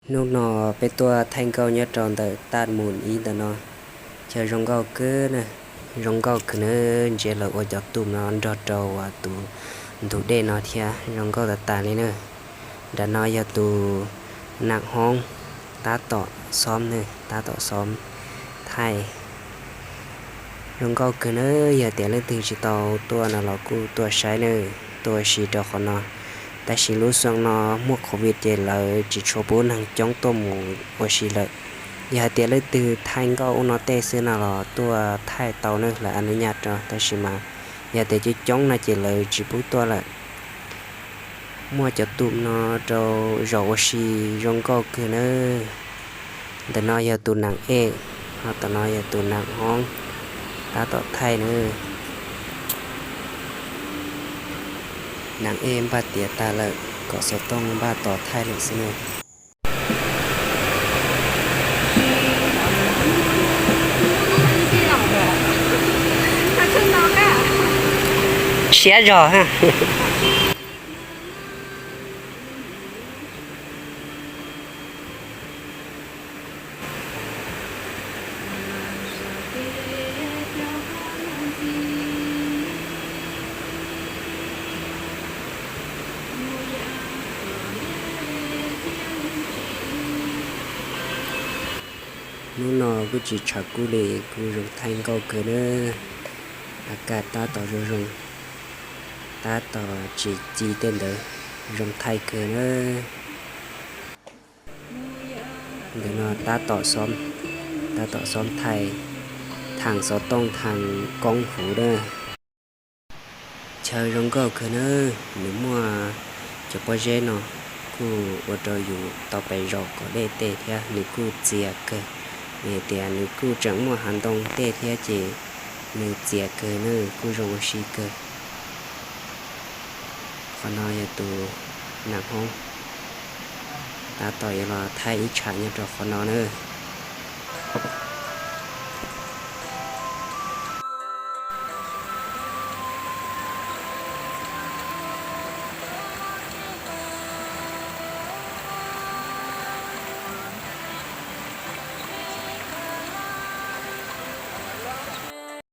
Hnub no peb tuaj thaij nkauj nyob rau ntawm Taj Mus ib ntawm no, chaw zoo nkauj kawg na, zoo nkauj kawg na. Ntsia lawv ua cov tum no nrog rau tus ntug dej no thiab, zoo nkauj tas tas li na. Nram no yog tus nam hoob tab tom xob na, tab tom xob thaij. Zoo nkauj kawg na, yog tias leej twg tsis tau tuaj no los kuj tuaj saib na, tuaj ua si rau qhov no. Tab sis lub xyoo no muaj covid ces lawv tsis tshua pub neeg coob tuaj mus ua si lawm. Yog hais tias leej twg thaij nkauj ub no tej xwb no los tuaj thaij tau na, lawv a nuj nyaj rau, tab sis mas yog tias coob coob no ces lawv tsis pub tuaj lawm. Muaj cov tum no rau zaum ua si zoo nkauj kawg na. Ntawm no yog tus nam ej, ho tom no yog tus nam hoob tab tom thaij na. Nam ej npaj tiav tas lawm, kom xov tooj npaj tos thaij lawm xwb na. Siab zog. Hnub no kuj tsis tshav kub li, kuj zoo thaij nkauj kawg na. A kaj tab tom zoo zoo, tab tom tsis ci tej ntawd, zoo thaij kawg na. Ntawm no tab tom xob, tab tom xob thaij, thaij xov tooj thaij koob huv na. Chaw zoo nkauj kawg na, nws muaj cov pob zeb no kuj ua rau yus tau pes zaum kom deb tej thiab nws kuj txias kawg. Vim tias nws kuj tseem muaj hav ntoo tej thiab ces nws txias kawg na, kuj zoo ua si kawg. Qhov no yog tus nam hoob tab tom yuav los thaij ib tsham nyob rau qhov no na.